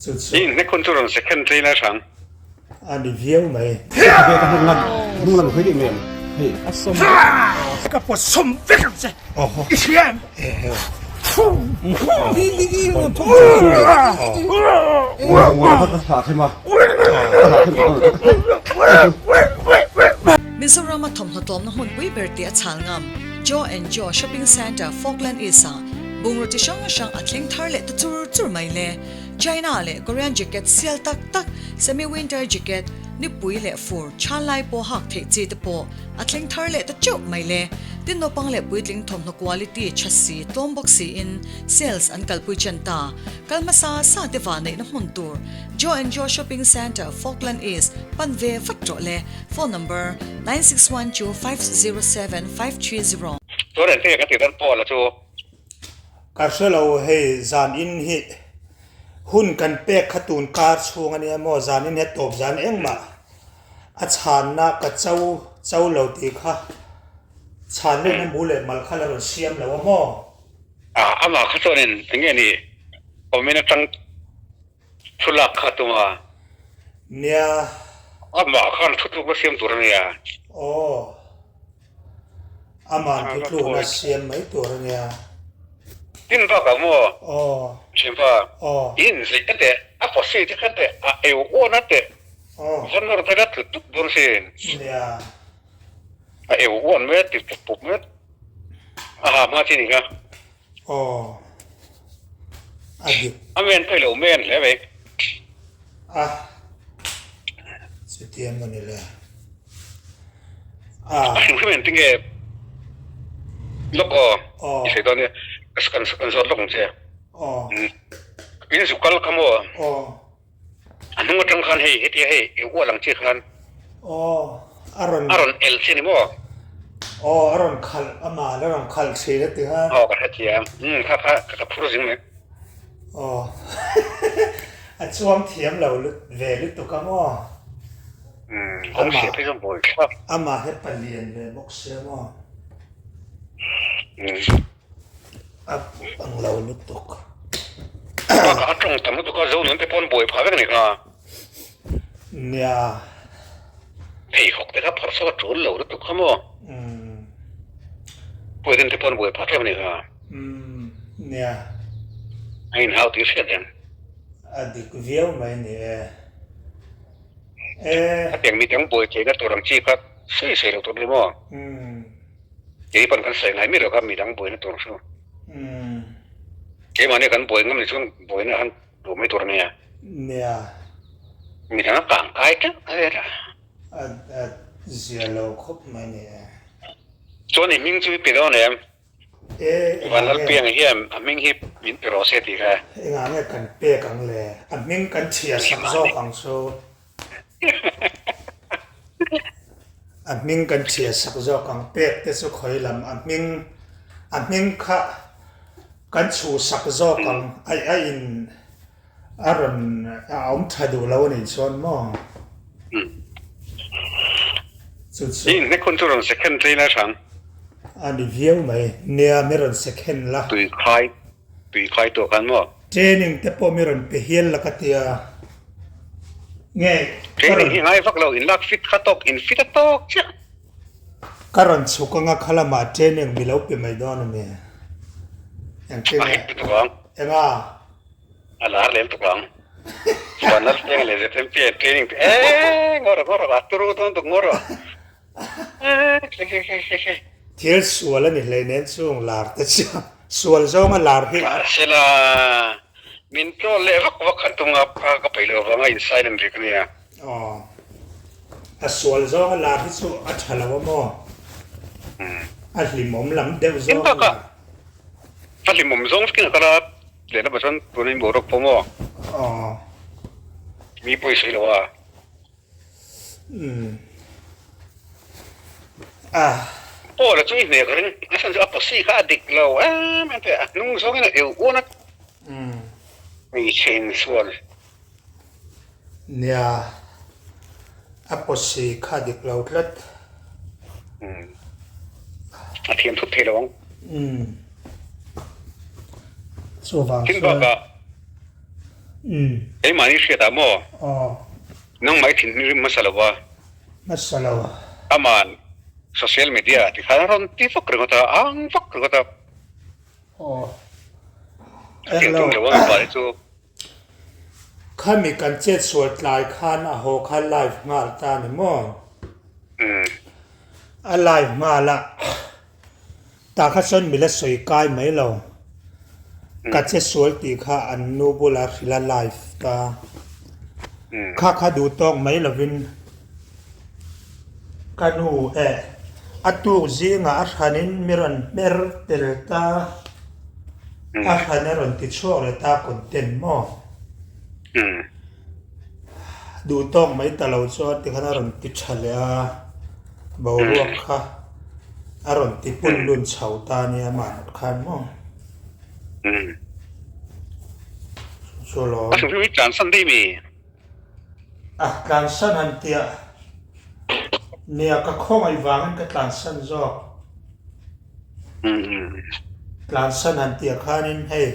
Chu chu. I inhnek hun chu rawn second tlei lai hrang. A ni viau mai. Ka pawt sawm vek ang che. I hria em? Mizoram a thawmhnaw tlawmna hmunpui ber tih a chhal ngam Joe and Joe Shopping Centre, Falkland East-ah bungraw chi hrang hrang a thleng thar leh ta chur chur mai le. China leh Korean jacket sial tak tak, semi winter jacket, nipui leh fur, than lai pawh hak theih chi te pawh a thleng thar leh ta teuh mai le. Tin naupang leh puitling thawmhnaw quality tha si, tlawm bawk siin sales an kalpui chen ta. Kal hmasa sa te va neihna hmun tur Joe and Joe Shopping Centre, Falkland East, pan ve vat rawh le. Phone number, 961250 7530. Chuan engtin nge ka tih dan Paul-a chu Ka hre lo hei zan in hi hun kan pek kha tun kar chhung a nia maw zan in hi a tawp zan engmah a chhanna ka cho cho lo tih kha chhan lehna mu leh mal kha la rawn siam lo a maw. A amah kha chuanin enge ni awmin atang Thu lak kha tum a. Nia. Amah khan thu tlukna siam tur a nia. Aw. Ama'n thu tlukna siam mai tur a nia. Tin bakah maw? Aw. Thianpa. Aw. In zei te teh, a pawsi te kha teh, a eu uana teh. Aw. Va nawr te kha tlu tup dawn sin. Nia. A eu uan mai a ti pup pup mai a. A ha hma chi ni kha. Aw a dik. A men pawh i lo men hle mai. A chutia maw ni le. A. A hrim hrim engtin nge lawk aw. Aw. I sawi dawn nia. Kan kan zawt lawk ang che. Aw. In zuk kal kha maw? Aw. A hnung atang khan hei hetia hei i ual ang chi khan. Aw a rawn. A rawn el chi ni maw? Aw a rawn khalh ama la rawn khalh thin a ti kha. Aw ka hrethiam umm kha kha ka phur zing mai. Aw a chuang thiam lo lut ve lutuk a maw? Umm kawng hriat phei chuan buai thlap. Amah hi palian ve bawk sia maw? Umm. A ang lo lutuk. Bakah a tawng tam lutuk a, Zonun te pawn buai phah vek a ni kha. Nia. Pheikhawk te kha phawrh chhuak a tul lo lutuk kha maw? Umm. Puitlin te pawn buai phah tlem a ni kha. Umm. Nia. A inhau tih hriat reng. A dik viau mai ni e. E. Hetiang midang buai theihna tur ang chi kha sawi sawi lo tur a ni maw? Umm. Kei pawn kan sawi ngai miah lo kha midang buaina tur chu. Keimahni kan buai ngam ni chuan buaina han duh mai tur a nia. Nia. Midang a kang kai teuh vel a. A a zia lo khawp mai ni e. Chuan i hming chu i pe dawn em? E engah Van nge? Lalpianga hian a hming hi min pe rawh se tih kha. Engah nge kan pek ang le? A hming kan chhiar sak zawk ang chu. A hming kan chhiar sak zawk ang pek te chu khawi lam a hming a hming kha kan chhuh sak zawk ang a a in a rawn a awm tha duh lo a nih chuan maw chu chu I inhnek hun chu rawn second tlei lai hrang. A ni viau mai nia mi rawn second la. Tui khai Tui khai tawh khan maw? Training te pawh mi rawn pe hial la ka tia. Nge ka rawn. Training hi ngai vak lo, in lak fit kha tawk, in fit a tawk chiah. Ka rawn chhuk anga kha lamah training mi lo pe mai dawn a ni. Engtin A hit tuk ang. Enga? A lar lem tuk ang. Chuan Lalpianga leh ZMP an training te eeh ngaw rawh ngaw rawh a turu dawn tuk ngaw rawh. Thil sual a ni hleinen chung lar te chu sual zawnga lar hi. Mahsela min troll leh vak vak khan tum nga ka peih lo vang a in silent rih ka nia. Aw a sual zawnga lar hi chu a tha lo a maw? A hlimawm lam deuh zawng a lar. A hlimawm zawng vekin a kal a, lehlamah chuan tuna in boruak pawh maw? Aw. Mi pawi sawi lo a. Umm. Ah. Paul-a chu i hnek ring a chhan chu a posi kha a dik lo em em te a hnung zawngin a eu uan a. Umm. Hmeichhe insual. Nia. A posi kha a dik lo tlat. Umm. A thiam thut thei lo ang. Umm. Chuvang Tin chuan. bakah. Keimahni hriatah maw? Aw. Nangmah i thinrim hmasa lo a. Hmasa lo. Aman social media ti khan a rawn ti vak ringawt a, a ang vak ringawt a. Aw. A tiang tum lo a mipa te chu. Khami kan chet sual tlai khan a haw kha live nghal ta ni maw? A live nghal a, tah kha chuan mila sawi kai mai lo. Ka che sual tih kha an nu bula hrilh a live ta. Kha kha duh tawk mai lovin ka nu eh a tuk zingah a hranin mi rawn hmer tel ta. A hran a rawn ti chhuak leh ta content maw? Duh tawk mai ta lo chuan tikhan a rawn ti tha leh a, boruak kha a rawn ti pun lun chho ta nia mah khan maw? Chu lawm. A hrim hrim hi tlansan daih mi? A tlansan han tia nia ka khawngaih vangin ka tlansan zawk. Tlansan han tia khanin hei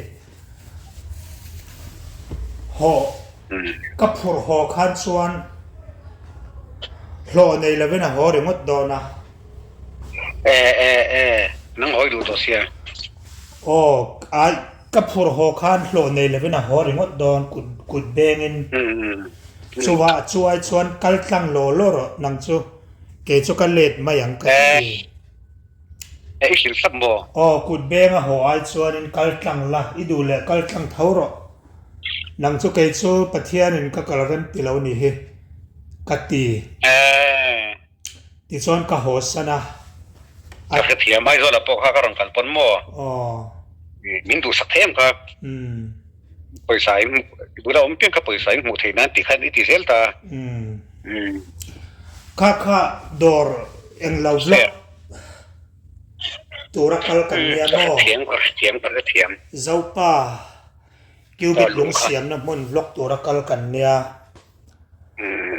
haw ka phurh haw khan chuan hlawh nei lovin a haw ringawt dawn a. E e e nang hawi duh tawh sia. Aw ai Ka phur haw khan hlawh nei lovin a haw ringawt dawn kut kut bengin. Chuvah chuai chuan kal tlang law law rawh nang chu kei chu ka let mai ang ka ti. E i hrilh thlap maw? Aw kut beng a haw ai chuanin kal tlang la i duh leh kal tlang tho rawh. Nang chu kei chu Pathianin ka kal rem ti lo ni hi ka ti. Tichuan ka haw san a. Ka hrethiam Aizawla pawh kha ka rawn kal pawn maw? Aw. Min duhsak thei em kha? Umm. Pawisa in i bula awm piang kha pawisa in hmuh theih nan tih khan i ti zel ta. Umm. Kha kha dawr eng lo vlog tura kal kan nia maw? Ka hrethiam ka hrethiam ka hrethiam. Zopa Cubic lung siamna hmun vlog tura kal kan nia.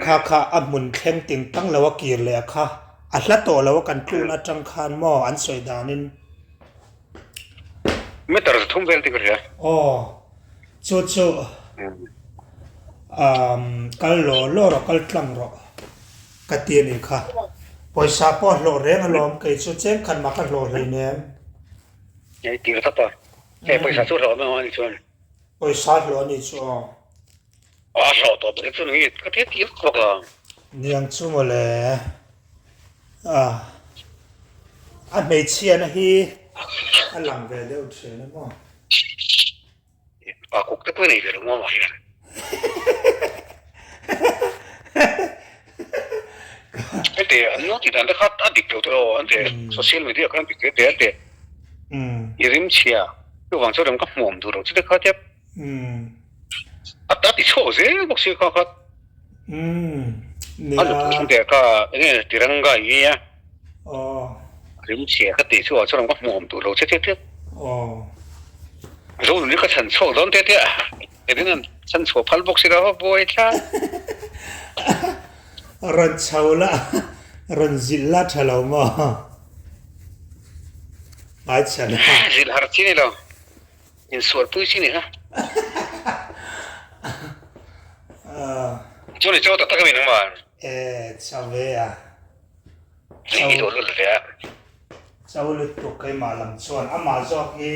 Kha kha a hmun thleng ting tang lo a kir leh a kha a hla tawh lo a kan tlun atang khan maw an sawi danin. Meter za thum vel ti ka hria. Aw chu chu umm kal law law rawh kal tlang rawh ka ti a nih kha. Pawisa pawh a hlawh reng alawm kei chu cheng khat mah ka hlawh hleinem. Hei tir tawp a. Hei pawisa chu hlawh mai a nih chuan. Pawisa hlawh a nih chu aw. A hlawh tawh bawk chu ni ka ti ti vak vak a. Niang chu mawle a a hmeichhiana hi a lang ve deuh thin a maw. Pa kuk te pawh i nei ve lo maw mah hian. Heti an lo tih dan te kha a dik lo te aw an ti social media khan an ti te te an ti i rim chhia chuvang chuan rem ka hmuam duh lo chu te kha tia A ta ti chhuak zel bawk si kha kha. A nupui hmang te kha enge tiranga i nge a. Rim chhia ka ti chu ah chuan ka hmuh awm duh lo che che che. Zo nuni ka chhan chhuak dawn te te a. Engin an chhan chhuah phal bawk si lo buai thla. Rawn chho la, rawn zilh la tha lo maw? Hmaichhan a. Zilh har chi ni lo. Insualpui chi ni kha. Chu ni chaw tak tak a mi nangmah. E chaw ve a. Chaw i duh lut ve a. Chaw lutuk keimah lam chuan amah zawk hi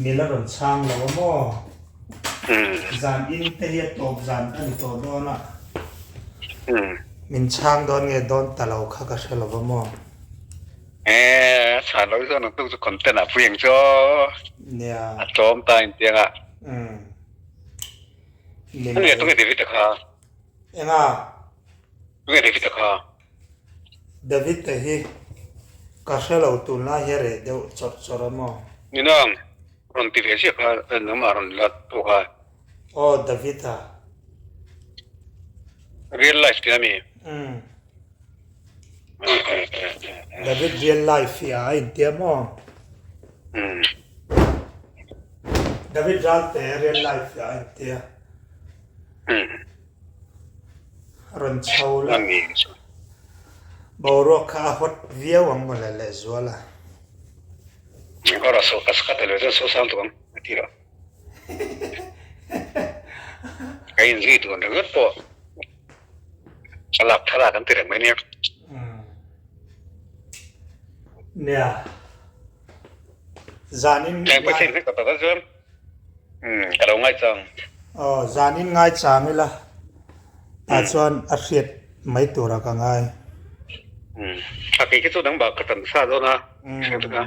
mil a rawn chhang lo a maw? Zan in te hi a tawp zan a ni tawh dawn a. Min chhang dawn nge dawn ta lo kha ka hre lo a maw? Eh, a chhan lo chuan ang tuk chu content ah pui ang chu aw. Nia. A tlawm ta in tiang a. Umm. Ni mai. Tunge David a kha? Enga? Tunge David a kha? David a hi ka hre lo tunlai hi a reh deuh chawrh chawrh a maw? Ni nang, rawn ti ve chiah kha nangmah rawn la tu kha. Aw David a. Real life tih a mi? Umm. David real life hi a intia maw? David Ralte real life hi a intia. Rawn chho la. Boruak kha a hot viau ang mawle lehzual a. Ka inzui dun ringawt pawh a lak thlalak an ti reng mai nia. Nia. Zanin Eng Pathian hi ka tak a chuan ka lo ngaichang. Aw, zanin ngaichang ila tah chuan a hriat mai turah ka ngai. A kei khi chu dang bak ka tan sa dawn a, hriat ka.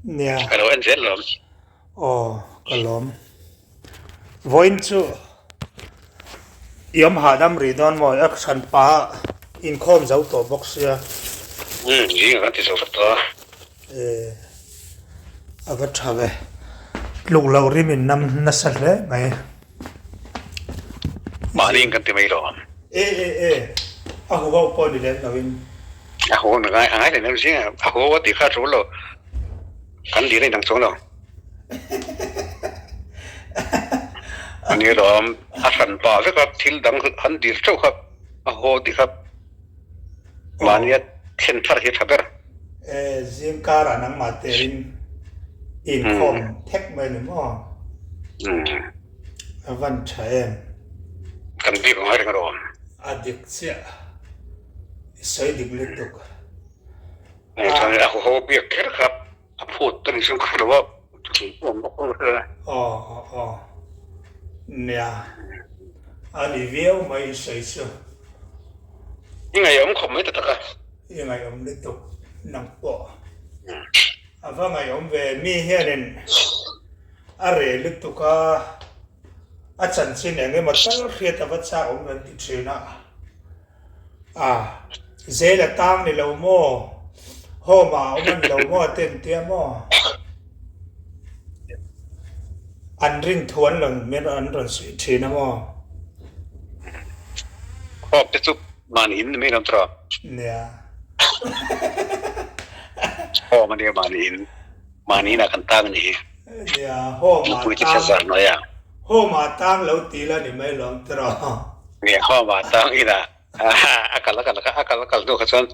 Nia. Ka lo en zel lawm. Aw, ka lawm. Vawiin chu i awm hahdam rih dawn maw? A hran pah inkhawm zo tawh bawk sia. Umm, zing a kan ti zo vek tawh a. E, a va tha ve. Tluk loh rim in nam nasa hle mai. Mahni in kan ti mai lo ang. E e e, a hu ho pawh ni lem lo in. A hu a ngai a ngai lem lo zing a, a hu a tih kha a tul lo. Kan dil a inang chuang lo. A ni lawm, a hran pah vek a, thil dang an dil teuh kha a haw ti kha mahnia thlen thar hi a tha ber. E, zing karah nangmah terin inkhawm thek mai ni maw? A van tha em? Kan bik ang reng rawh. A dik chiah, i sawi dik lutuk. A huho biak kher kha a phut ta ni chuan ka hre lo a, awm bawk ka hre a. Aw aw aw nia a ni viau mai i sawi chu. I ngaihawm khawp mai ta tak a. I ngaihawm lutuk nang pawh. A va ngaihawm ve mi hianin a reh lutuk a. A chanchin eng emaw tal hriat a va chak awm kan ti thin a. A, zel a tang ni lo maw? Home ah a awm a ni lo maw te an tia maw? An rin thu an rawn min an rawn suih thin a maw? Home te chu mahni in ni mai lo tawh. Nia. Home a nia mahni in. Mahni inah kan tang a ni hi. Nia, home ah tang, home ah tang lo ti la ni mai lawm tiraw. Nia, home ah tang inah a kal a kal a kal a kal hnu kha chuan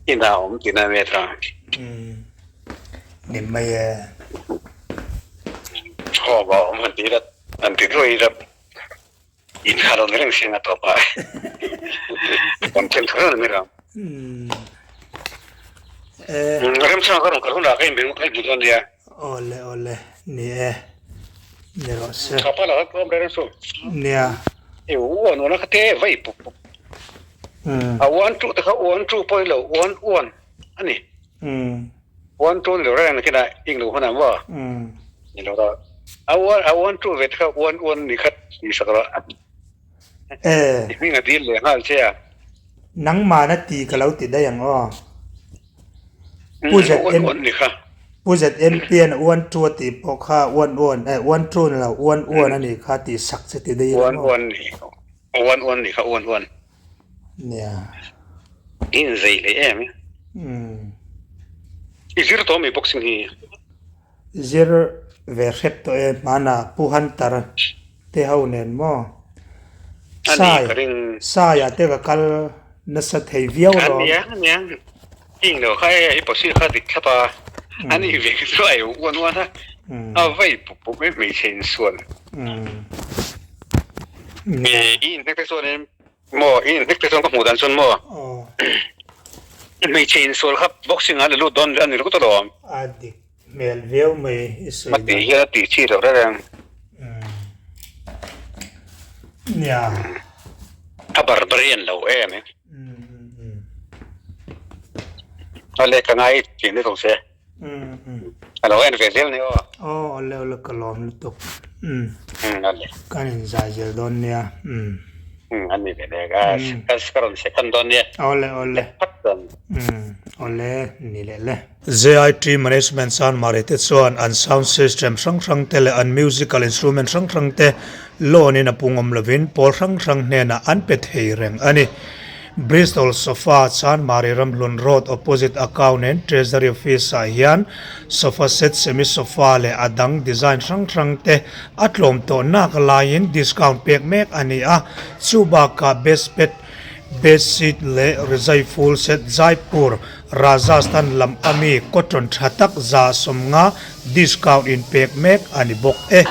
inah a awm tihna a nia tiraw. Ni mai e. Home ah awm han ti ila han ti duai ila in kha lo ni reng sia nga tawp ah kan then thar reng a ni tiraw. Remchang ka rawn kal hunah ka inbe ka inhmu dawn nia. Awle awle ni e ni rawh se. Tha pa la tlawm reng chu. Nia. E uan uan a kha te vai pup pup. A uan tu te kha uan tu pawh ni lo uan uan a ni. Uan tu ni lo reng nakinah ing lo hunah maw. Ni lo rawh. A uan a uan tu ve te kha uan uan ni khat ni sak rawh. E. I hming a dil leh nghal che a. Nangmahna ti ka lo ti daih ang aw. Pu ZM Pu ZMP-a'n uan tu a tih pawh kha uan uan eh uan tu ni lo uan uan a nih kha tih sak che ti daih ila maw. Uan uan nih uan uan nih kha uan uan. Nia. In zei hle em. Umm. I zir tawh mi boxing hi. Zir ve hrep tawh e hmanah Pu Hunter te ho nen maw? Sai Saia te ka kal nasa thei viau rawh. Ania ania ing lo kha e i pawh kha dik thlap a ani ve chu ai uan uan a a vai pup pup mai hmeichhe insual. I inhnek te chuan in Maw i inhnek te chuan ka hmuh dan chuan maw hmeichhe insual kha boxing ah la lut dawn a ni ringawt alawm. A dik hmel viau mai i sawi dan. Tih hian a tih chi loh reng reng. Nia. A barbarian lo em e. A leh ka ngai tih ni tawh se. A lo en ve zel ni aw. Aw awle awle ka lawm lutuk. Kan in zai zel dawn nia. An ni ve le ka ka rawn second dawn nia. Awle awle. Awle ni leh le. JIT Management Chanmari te chuan an sound system hrang hrang te leh an musical instrument hrang hrang te loan in a pungawm lovin pawl hrang hrang hnenah an pe thei reng a ni. Bristol Sofa Chanmari Ramhlun Road opposite Account and Treasury Office ah hian sofa set, semi sofa leh a dang design hrang hrang te a tlawm tawh nak laiin discount pek mek a ni a, chu bakah best bed, bed sheet leh rizai full set Jaipur. Rajasthan lam ami cotton tha tak 150 discount in pek mek a ni bawk e.